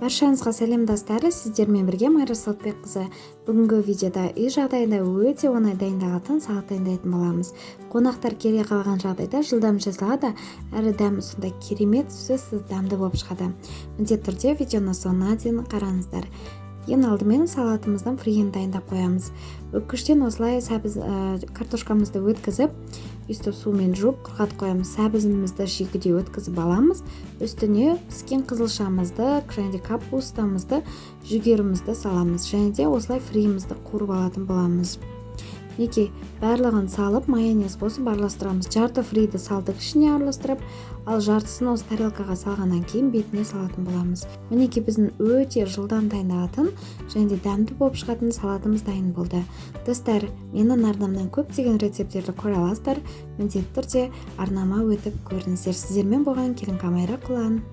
Баршаңызға сәлем, достар! Сіздермен бірге Майра Сауытбекқызы. Бүгінгі видеода үй жағдайында өте оңай дайындалатын салат дайындайтын боламыз. Қонақтар келе қалған жағдайда жылдам жасалады, әрі дәмі сондай керемет, сөзсіз дәмді болып шығады. Міндетті түрде видеоны соңына дейін қараңыздар. Ең алдымен салатымыздың фриін дайындап қоямыз. Өткіштен осылай сәбіз, картошкамызды өткізіп, өйстіп сумен жуып, құрғатып қоямыз. Сәбізімізді шикідей өткізіп аламыз. Үстіне піскен қызылшамызды және де капустамызды, жүгерімізді саламыз және де осылай фриімізді қуырып алатын боламыз. Мінекей, барлығын салып, майонез қосып араластырамыз. Жарты фриді салдық ішіне араластырып, ал жартысын осы тарелкаға салғаннан кейін бетіне салатын боламыз. Мінекей, біздің өте жылдам дайындалатын және де дәмді болып шығатын салатымыз дайын болды. Достар, менің арнамнан көптеген рецепттерді көре аласыздар. Міндетті түрде арнама өтіп көріңіздер. Сіздермен болған Келін Камайра Құлан.